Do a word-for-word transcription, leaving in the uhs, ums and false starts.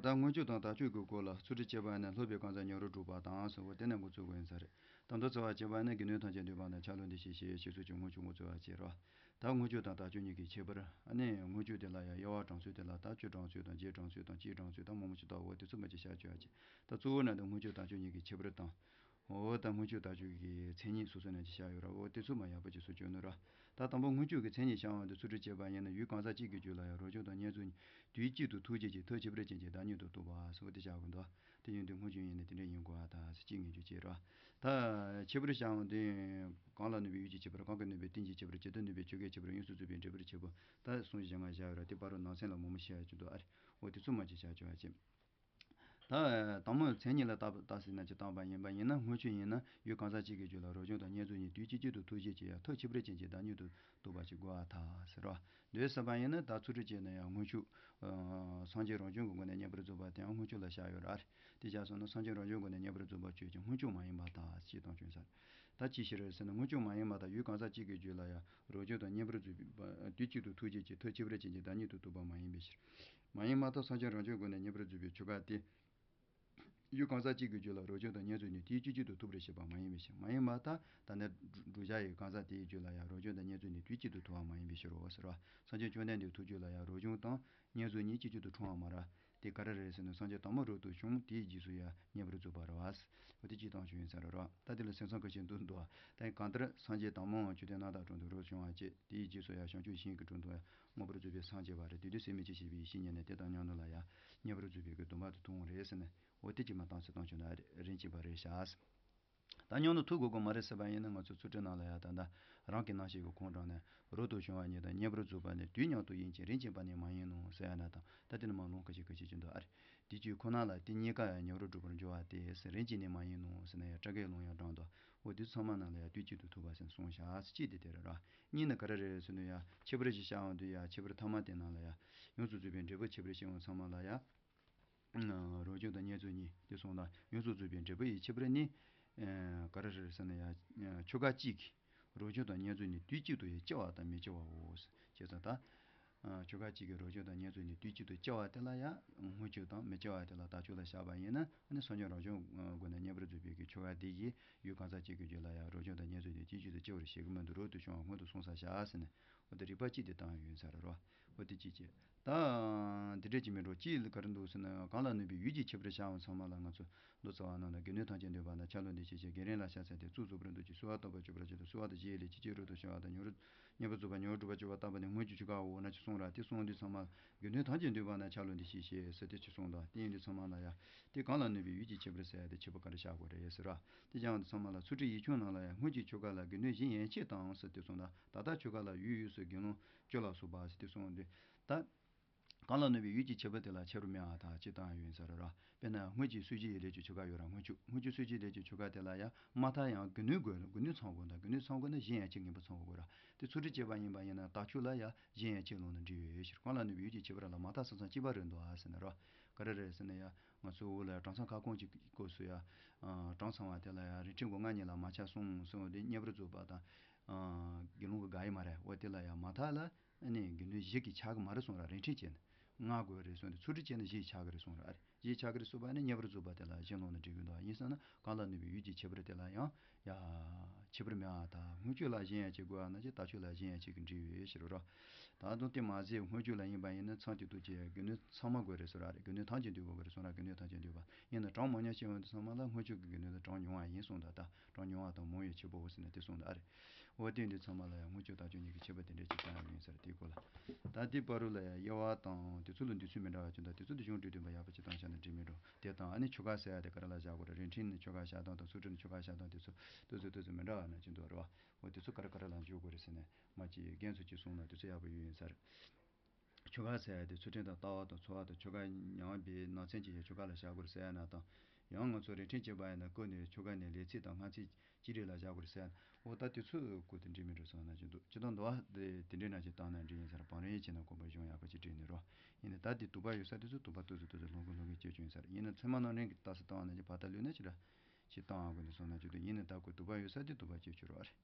ད་སྔོན་སྐྱོད་དང་དག་སྐྱོད་ཀྱི་སྐོར་ལ་ཚུལ་ཁྲིམས་བཅས་པ་ནི་སློབ་པའི་གང་ཟག་ཉམས་རུ་སྒྲུབ་པ་དང་ཟེར་བ་དེ་ནས་འགོ་ཚུགས་དགོས་ཡིན་ས་རེད། ད་མདོ་རྩ་བ་བྱས་པ་ནི་དགེ་འདུན་ཐམས་ཅད་འདུས་པ་ན་ཆ་ལུགས་འདི་ཞེས་བཤད་ཞེས་སོགས་ཀྱི་སྔོན་སྐྱོད་འགོ་ཚུགས་པ་བྱེད་རོགས། ད་སྔོན་སྐྱོད་དང་དག་སྐྱོད་གཉིས་ཀྱི་ཁྱད་པར་ཨ་ནི་སྔོན་སྐྱོད་དེ་ལ་ཡང་དབྱེ་བ་དྲངས་ཚུལ་དེ་ལ་ད་སྤྱི་དྲངས་ཚུལ་དང་རྒྱས་དྲངས་ཚུལ་དང་སྤྱིའི་དྲངས་ཚུལ་དང་མང་པོ་ཞིག་དག་འོ་དེ་ཚོ་མ་ཅིག་བཤད་བཅོས་ཡ་བྱེད། ད་གཙོ་བོ་ན་ད་སྔོན་སྐྱོད་དག་སྐྱོད་གཉིས་ཀྱི་ཁྱད་པར་དང་། འོ་ད་སྔོན་སྐྱོད་དག་སྐྱོད་ཀྱི་མཚན་ཉིད་སོ་སོ་ནས་ཅིག་བཤད་ཡོད་ར། འོ་དེ་ཚོ་མ་ཡག་པོ་ཅིག་སོ་བཅོས་ནོ་ར། ད་དང་པོ་སྔོན་སྐྱོད་ཀྱི་མཚན་ཉིད་བཤད་འོང་དུས་ཚུལ་ཁྲིམས་བཅས་པ་ཡིན་ན་ཡུལ་གང་ཟག་གཅིག་གི་རྒྱུད་ལ་ཡང་རོ་སྦྱོང་དང་བསྙེན་རྫོགས་གཉིས་དུས་གཅིག་ཏུ་ཐུགས་བསྐྱེད་ཀྱི་མཐར་ཁྱད་པར་ཅན་གྱི་བདག་ཉིད་དུ་རྟོགས་པ་སོགས་དེ་བྱ་དགོས་འདུག་དེ་ཡིན་དུས་སྔོན་སྐྱོད་ཡིན་ན་དེ་འདྲ་ཡིན་དགོས་པ་དང་ཟེར་གཅིག་ངེས་འཇོག་བྱེད་ར། ད་ཁྱད་པར་བཤད་འོང་དུས་གང་ལ་གནོད་པའི་ཡུལ་གྱི་ཁྱད་པར། གང་གིས་གནོད་པའི་རྟེན་གྱི་ཁྱད་པར། ཇི་ལྟར་གནོད་པའི་ཆོས་གོས་ཁྱད་པར། གཡོ་སུ་རྩུབ་པའི་འབྲས་བུའི་ཁྱད་པར། ད་གསུང་བཞི་ལྔ་བཞག་ཡོད་ར། དེ་བར་རུ་ནང་ཚན་ལ་མང་པོ་བཤད་ཡ་ཅིག་འདུག་ཨ་རེ། འོ་དེ་ཚོ་མ་ཅིག་བྱ་བཅོས་བྱེད། ད་དང་པོ་མཚན་ཉིད་ལ་བརྟག་བརྟག་ཟིན་ན་ཅི་བཏང་བ་ཡིན་པ་ཡིན་ན་སྔོན་སྐྱོད་ཡིན་ན་ཡུལ་གང་ཟག་གཅིག་གི་རྒྱུད་ལ་རོ་སྦྱོང་དང་བསྙེན་རྫོགས་གཉིས་དུས་གཅིག་གཅིག་ཏུ་ཐུགས་བསྐྱེད་ཀྱི་ཡང་མཐར་ཁྱད་པར་ཅན་གྱི་བདག་ཉིད་དུ་རྟོགས་པ་ཞིག་དགོས་པར་ཐལ་ཟེར་རོ། འདོད་ཟེར་བ་ཡིན་ན་ད་ཚུལ་ཁྲིམས་བཅས་ན་ཡང་སྔོན་སྐྱོད་སངས་རྒྱས་རང་བྱུང་གི་སྒོ་ནས་བསྙེན་པར་རྫོགས་པ་དེའང་སྔོན་སྐྱོད་ལ་བཞག་ཡོད་ར། དེ་བྱས་སོང་ན་སངས་རྒྱས་རང་བྱུང་སྒོ་ནས་བསྙེན་པར་རྫོགས་པ་ཆོས་ཀྱང་སྔོན་སྐྱོད་མ་ཡིན་པར་ཐལ་ཞེས་དང་བྱུང་ས། ད་ཅི་ཕྱིར་ཟེར་ན་སྔོན་སྐྱོད་མ་ཡིན་པ་དང་ཡུལ་གང་ཟག་གཅིག་གི་རྒྱུད་ལ་ཡང་རོ་སྦྱོང་དང་བསྙེན་པར་རྫོགས་པའི་དུས་གཅིག་ཏུ་ཐུགས་བསྐྱེད་ཀྱི་མཐར་ཁྱད་པར་ཅན་གྱི་བདག་ཉིད་དུ་རྟོགས་པ་མ་ཡིན་པའི་ཕྱིར། མ་ཡིན་མ་ཐག་སངས་རྒྱས་རང་བྱུང་སྒོ་ནས་བསྙེན་པར་རྫོགས་པའི་ཆོ་ག་དེ། ཡུལ་གང་ཟག་གཅིག་གི་རྒྱུད་ལ་རོ་སྦྱོང་དང་བསྙེན་རྫོགས་གཉིས་དུས་གཅིག་གཅིག་ཏུ་ཐུག་པར་བྱེད་པ་མ་ཡིན་པའི་ཕྱིར། མ་ཡིན་མ་ཐག་ད་ནི་བསྒྲུབ་བྱ་ཡི་གང་ཟག་དེའི་རྒྱུད་ལ་ཡང་རོ་སྦྱོང་དང་བསྙེན་རྫོགས་གཉིས་དུས་གཅིག་ཏུ་ཐུག་པ་མ་ཡིན་པའི་ཕྱིར་རོ་ཟེར་བ། སངས་རྒྱས་བཅོམ་ལྡན་འདས་ཐུགས་རྒྱུད་ལ་ཡང་རོ་སྦྱོང་དང་བསྙེན་རྫོགས་གཉིས་གཅིག་གཅིག་ཏུ་འཁྲུངས་པ་མ་ར། དེ་ག་རེ་རེད་ཟེར་ན་སངས་རྒྱས་དང་པོ་རབ་ཏུ་བྱུང་དེའི་རྗེས་སུ་ཡང་བསྙེན་པར་རྫོགས་པ་རེད་བ། འོ་དེ་གཅིག་བཏང་བྱུང་ཡིན་ས་རེད་རོ། ད་དེ་ལ་སེམས་ཙམ་ག་ཞིག་འདུག་འདུག་བ། ད་གང་ལྟར་སངས་རྒྱས་དང་པོའང་ཆོས་ལྡན་རྣམ་དག་དྲུང་དུ་རབ་བྱུང་བ་བཅས་དེའི་རྗེས་སུ་ཡང་བྱང་ཆུབ་ཤིང་གི་དྲུང་དུ་ཡང་མངོན་པར་རྫོགས་པའི་སངས་རྒྱས་པ་རེད། དེ་དུས་སྲེད་མེད་ཀྱི་ཤེས་པའི་ཡེ་ཤེས་ཉིད་ནི་དེ་དང་མཉམ་དུ་ལ་ཡང་བསྙེན་པར་རྫོགས་པའི་གི་སྡོམ་པ་དུ་ཐུང་རེད་ཟེར་ནས། འོ་དེ་གཅིག་མ་བཏང་ཚེ་བཏང་ཆོག་ན་རེད་རིན་ཆེན་པ་རེད་ཤག་ད་སྙམ་ནས་ཐུགས་དགོས་དགོས་མ་རེད་ཟེར་བ་ཡིན་ན་ང་ཚོ་ཚུལ་ཁྲིམས་ནང་ལ་ཡང་ད་ལྟ་རང་གི་རྣམ་ཤེས་ཀྱི་ཁོང་དྲངས་ནས་རབ་ཏུ་བྱུང་བ་ཉིད་དང་བསྙེན་པར་རྫོགས་པ་ནི་དུས་མཉམ་དུ་ཡིན་ཅིང་རིན་ཆེན་པ་ནི་མ་ཡིན་ནོ་ཟེར་ཡ་ན་དང་ད་དེ་ནི་མ་ལུང་ཁ་ཤས་ཁ་ཤས་ཀྱི་འདུག་ཨ་རེ། དེ་ཆོས་ཁོ་ན་ལ་དེ་གཉིས་ཀ་ཡང་མཉམ་རུབ་སྒྲུབ་པར་འགྱུར་བ་སྟེ་ཟེར་རིན་ཆེན་ནི་མ་ཡིན་ནོ་ཟེར་ན་ཡང་སྐྲ་གའི་ལུང་ཡང་དྲངས་དོ། འོ་དེ་ཚང་མ་ནང་ལ་ཡང་དུས་གཅིག་ཏུ་ཐུག་པ་ཟེར་གསུངས་བཞག་ཟེར་ཅི་དེ་དེ་རེད་ར། གཉིས་ནི་ག་རེ་རེད་ཟེར་ན་ཡང་ཁྱད་པར་ཞིག་བཤད་འོང་དུས་ཡང་ཁྱད་པར་ཐ་མ་དེ་ནང་ལ་ཡང་ཡོངས་སུ་རྫོགས་པའི་འབྲས་བུ་ཁྱད་པར་བཤད་འོང་ཚང་མ་ལ་ཡང་། རང་བྱུང་དང་བསྙེན་རྫོགས་གཉིས་དེ་གསུངས་ལ་ཡོངས་སུ་རྫོགས་པའི་འབྲས་བུ་ཡི་ཁྱད་པར་ནི། ག་རེ་རེད་ཟེར་ན་ཡང་ཆོ་ག་གཅིག་གིས་རང་བྱུང་དང་བསྙེན་རྫོགས་གཉིས་དུས་གཅིག་ཏུ་ཡང་སྐྱེ་བ་དང་མི་སྐྱེ་བའོ། ཞེས་སོགས་དང་། ཆོ་ག་གཅིག་གིས་རང་བྱུང་དང་བསྙེན་རྫོགས་གཉིས་དུས་གཅིག་ཏུ་སྐྱེ་བ་དེ་ལ་ཡང་སྔོན་སྐྱོད་དང་མི་སྐྱེ་བ་དེ་ལ་དག་སྐྱོད་ལ་བཞག་པ་ཡིན་ན་ཨ་ནི་སངས་རྒྱས་རང་བྱུང་སྒོ་ནས་བསྙེན་པར་རྫོགས་པའི་གི་ཆོ་ག་འདི་གིས་ཡུལ་གང་ཟག་གཅིག་གི་རྒྱུད་ལ་ཡང་རང་བྱུང་དང་བསྙེན་རྫོགས་གཉིས་དུས་གཅིག་ཏུ་སྐྱེ་བར་བྱེད་ཀྱི་མི་འདུག་རབ་ཏུ་བྱུང་བ་སྔོན་དུ་སོང་ས་བཞག་ཟེར་ནས་འོ་དེ་རིགས་པ་གཅིག་དེ་བཏང་ཡོད་ས་རེད་རོ། འོ་དེ་གཅིག་བྱས། ད། འདི་འདྲས་ཀྱི་མི་འགྲོ་གཅིག་ལ་ག་རེ་འདུག་ཟེར་ན་གང་ལ་གནོད་པའི་ཡུལ་གྱི་ཁྱད་པར་བྱའམ་ཚང་མ་ལ་ང་ཚོ་མདོ་རྩ་བ་ནང་ལ་དགེ་འདུན་ཐམས་ཅད་འདུས་པ་ན་ཆ་ལུགས་འདི་ཞེས་བྱ་དགེ་རེན་ལ་བྱ་ཚད་དེ་གཙུག་རྫོགས་པར་འདུ་ཅིང་གསོལ་བ་བཏབ་པ་སྤྱོད་པར་བྱེད་དོ། གསོལ་བ་དང་བཞེས་ལས་ཅི་ཅི་རུ་དུ་བྱ་བ་དང་ཉོ་རུ་ཉེ་བར་རྫོགས་པ་ཉོ་བར་སྒྲུབ་པ་སྤྱོད་པ་བཏབ་པ་ནི་སྔོན་གྱི་ཆོ་གའོ་ན་ཅི་གསུང་ར་དེ་གསུང་འདི་ཚང་མ་དགེ་འདུན་ཐམས་ཅད་འདུས་པ་ན་ཆ་ལུགས་འདི་ཞེས་བྱ་ཟེར་དེ་ཅི་གསུང་དང་དེ་ཡིན་འདི་ཚང་མ་ལ་ཡ་དེ་གང་ལ་གནོད་པའི་ཡུལ་གྱི་ཁྱད་པར་ཟེར་ཡ་དེ་ཁྱད་པར་ག་རེ་བྱ་དགོས་རེད་ཟེར་ར་དེ་ཀྱང་འདི་ཚང་མ་ལ་ཚུལ་ཁྲིམས་ཡིག་ཆུང་ནང་ལ་ཡ་སྔོན་གྱི་ཆོ་ག་ལ་དགེ་འདུན་གཞན་ཡན་ཆད་དང་ཟེར་དེ་གསུང་དང་ད་ལྟ་ཆོ་ག་ལ་ཡུལ་ཡུལ་སུ་དགེ་སློང་སྤྱོད་ལ་སོགས་པ་ཟེར་དེ་གསུང་འདི་ད། གང་ལ་གནོད་པའི་ཡུལ་གྱི་ཁྱད་པར་དེ་ལ་ཆ་རུ་མེད་པར་ཐལ་ཅེས་བཏང་ཡོད་ས་རེད་ར། དཔེར་ན་སྔོན་གྱི་སྲོལ་འབྱེད་ཡི་ལས་ཀྱི་ཆོ་ག་ཡོད་ར་སྔོན་ཆོ་སྔོན་གྱི་སྲོལ་འབྱེད་ལས་ཀྱི་ཆོ་ག་དེ་ལ་ཡང་མ་མཐའ་ཡང་དགེ་འདུན་དགོས་དགེ་འདུན་ཚང་དགོས་དང་དགེ་འདུན་ཚང་དགོས་ན་གཞན་ཡང་ཁྱེད་ངན་པ་ཚང་དགོས་ར། དེ་ཚུལ་ཁྲིམས་བཅས་པ་ཡིན་པ་ཡིན་ན་དག་ཆོས་ལ་ཡང་གཞན་ཡང་ཁྱེད་ལོང་ན་འགྲིག་ཡོད་ཕྱིར་གང་ལ་གནོད་པའི་ཡུལ་གྱི་ཁྱད་པར་ལ་མ་མཐའ་ས་མཚམས་གཅིག་པ་རེད་འདུག་ཨ་ཟེར་ན་ར། ག་རེ་རེད་ཟེར་ན་ཡང་ང་ཚོ་འོག་ལ་གྲངས་ཚང་ཁ་སྐོང་གཅིག་སྐབས་སུ་ཡང་གྲངས་ཚང་བ་དེ་ལ་ཡང་རིན་ཕྲེང་སྒོ་ལྔ་ཉིད་ལ་མ་ཆགས་གསུངས་གསུངས་དེ་བསྙེན་པར་རྫོགས་པ་དང་དགེ་སློང་གི་དགག་ཡིག་མ་རེད་འོ་དེ་ལ་ཡང་མ་མཐའ་ལ། ཨ་ནི་དགེ་འདུན་བཞི་གིས་ཆགས་ཀྱི་མ་རེད་གསུངས་ར། རིན་ཕྲེང་བྱས་ནས་ལྔ་དགོས་རེད་གསུངས་ཏེ་ཚུལ་ཁྲིམས་བཅས་ན་བཞི་ཆགས་ཀྱི་རེད་གསུངས་ར། ཨ་རེ་བཞི་ཆགས་ཀྱི་རེད་གསུངས་པ་ནི་བསྙེན་པར་རྫོགས་པ་དེ་ལ་གཞན་ལོང་ན་འགྲིག་གི་འདུག་ཡིན་ཟེར་ན་གང་ལ་གནོད་པའི་ཡུལ་གྱི་ཁྱད་པར་དེ་ལ་ཡང་ཡ་ཁྱད་པར་མེད་པར་ཐལ། སྔོན་ཆོས་ལ་གཞན་ཡང་བྱེད་དགོས་པ་ན་ཅི་དག་ཆོས་ལ་གཞན་ཡང་བྱེད་ཀྱི་འགྲིག་ཡོད་ཕྱིར་རོ། ད་དུང་དེ་མ་ཟད་སྔོན་ཆོས་ལ་ཡིན་པ་ཡིན་ན་མཚམས་ཀྱི་ཐོག་ཅེས་དགེ་འདུན་ཚང་མ་དགོས་རེད་གསུངས་ར། ཨ་རེ་དགེ་འདུན་ཐམས་ཅད་འདུས་པ་དགོས་རེད་གསུངས་ར། དགེ་འདུན་ཐམས་ཅད་འདུས་པ་ཡིན་ན་གྲངས་མང་ཉུང་བཤད་འོང་དུས་ཚང་མ་ལ་སྔོན་ཆོས་ཀྱི་དགེ་འདུན་ལ་གྲངས་ཉུང་བ་ཡིན་གསུངས་ད་ལྟ་གྲངས་ཉུང་བ་དང་མང་བའི་ཕྱིར་པོ་ཟེར་ནས་དེ་གསུངས་ད་ཨ་རེ། འོ་དེ་འདི་ཚང་མ་ལ་ཡང་སྔོན་ཆོས་དག་ཆོས་གཉིས་ཀྱི་ཁྱད་པར་དེ་འདྲ་ཅིག་བསྟན་ཡོད་ཡིན་ས་རེད་དེའི་སྐོར་ལ། ད་དེའི་བར་དུ་ལ་ཡང་དབྱེ་བ་དང་དེ་ཚོ་ལ་འདོད་ཚུལ་མི་འདྲ་བ་ཅིག་དང་དེ་ཚོ་དེ་གཞུང་འགྲོས་བསྟན་པ་ཡག་པོ་ཅིག་བཏང་བཞག་ན་འགྲིག་མི་འགྲོ་དེ་དང་ཨ་ནི་ཆོ་ག་ཟེར་ཡ་དེ་ག་རེ་ལ་བཞག་དགོས་རེད། རིན་ཕྲེང་ནི་ཆོ་ག་བཞག་སྟངས་དང་ཚུལ་ཁྲིམས་ནི་ཆོ་ག་བཞག་སྟངས་དེ་ཚོ་དེ་ཚོ་དེ་ཚོ་མི་འདྲ་བ་ན་ཅིག་འདུག་རེད་བ། འོ་དེ་ཚོ་ག་རེ་ག་རེ་ལ་འཇུག་དགོས་རེད་ཟེར་ནས་མ་ཅིག་རྒན་ཚོ་ཅིག་གསུངས་ན་དེ་ཚོ་ཡག་པོ་ཡོད་ཡིན་ས་རེད། ཆོ་ག་ཟེར་ཡ་དེ་ཚུལ་ཁྲིམས་དང་ལྟ་བ་དང་འཚོ་བ་དང་ཆོ་ག་ཉམས་པའི་ནང་ཚན་གྱི་ཆོ་ག་ལ་བཞག་དགོས་རེད་ཟེར་ཡ་ན་དང་། ཡང་ང་ཚོ་རིན་ཕྲེང་བཅས་པ་ཡིན་ན་སྐབས་ནས་ཆོ་ག་ནས་ལེགས་ཚིག་དང་སྔགས་ཚིག་ཅི་རིགས་ལ་བཞག་དགོས་རེད་ཟེར་ཡ་ན་འོ་ད་དེ་ཚོ་སྐོར་དེ་འགྲིག་མི་འགྲིག་བསམ་ན་ཅི་འདུག་ཅི་ལྟར་འདུག་བ་དེ་དེ་འདྲའི་ནང་ཅིག་བཏང་ན་འགྲིག་ཡིན་ས་རེད། བང་རིམ་བྱས་ན་དགོངས་པ་གཞུང་ཡག་པོ་ཅིག་བྲིས་ནས་རོ། ཡིན་ནའི་ད་དེ་དུ་བ་ཡོད་ས་དེ་ཚོ་དུ་བ་ཏོག་ཙམ་ཏོག་ཙམ་ལོང་གི་ལོང་གི་སྐྱེ་བྱུང་ཡིན་ས་རེད། ཡིན་ན་ཚད་མ་རྣམ་འདྲེན་གྱི་རྟགས་སུ་བཏང་བ་ན་ཅི་བར་ཐག་ལུས་ན་ཅི་འདྲ་ཅིག་བཏང་བ་དགོས་ནས་སོང་ན་ཅི་འདུག་ཡིན་ནའི་ད་ཁོ་དུ་བ་ཡོད་ས་དེ་དུ་བ་སྐྱེ་བྱུང་རོགས་ཨ་རེད།